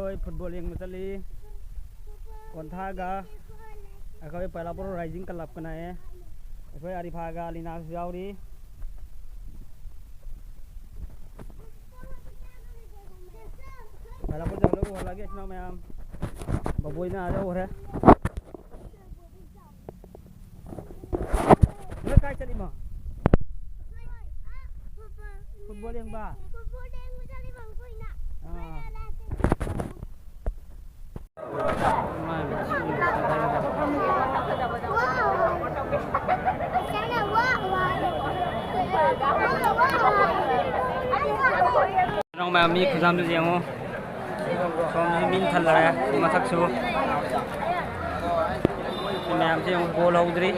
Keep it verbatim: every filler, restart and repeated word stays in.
ꯑꯩꯈꯣꯏ ꯐꯨꯠꯕꯣꯜ ꯌꯦꯡꯕ ꯆꯠꯂꯤ꯫ ꯀꯣꯟꯊꯥꯒ ꯑꯩꯈꯣꯏ ꯄꯥꯏꯂꯥꯄꯨꯔ ꯔꯥꯏꯖꯤꯡ ꯀ꯭ꯂꯕꯀꯅ꯫ ꯑꯩꯈꯣꯏ ꯑꯔꯤꯐꯥꯒ ꯑꯂꯤꯅꯥꯁꯨ ꯌꯥꯎꯔꯤ꯫ ꯄꯥꯏꯂꯥꯄꯨꯔ ꯌꯧꯔꯒ ꯎꯍꯜꯂꯒꯦ ꯏꯆꯤꯟ ꯏꯅꯥꯎ ꯃꯌꯥꯝ꯫ ꯕꯕꯣꯏꯅ ꯑꯥꯗ ꯎꯔꯦ꯫ ꯅꯣꯏ ꯀꯥꯏ ꯆꯠꯂꯤꯃꯣ? ꯐꯨꯠꯕꯣꯜ ꯌꯦꯡꯕ? ꯐꯨꯠꯕꯣꯜ ꯌꯦꯡꯕ ꯆꯠꯂꯤꯕ ꯑꯩꯈꯣꯏꯅ꯫ ꯑꯥ꯫ ꯅꯪ ꯃꯌꯥꯝ ꯃꯤ ꯈꯨꯌꯥꯝꯗꯨ ꯌꯦꯡꯉꯨ꯫ ꯁꯣꯝꯁꯤ ꯃꯤ ꯊꯜꯂꯔꯦ꯫ ꯃꯊꯛꯁꯨ꯫ ꯁꯤ ꯃꯌꯥꯝꯁꯤ ꯌꯦꯡꯉꯨ, ꯕꯣꯜ ꯍꯧꯗ꯭ꯔꯤ꯫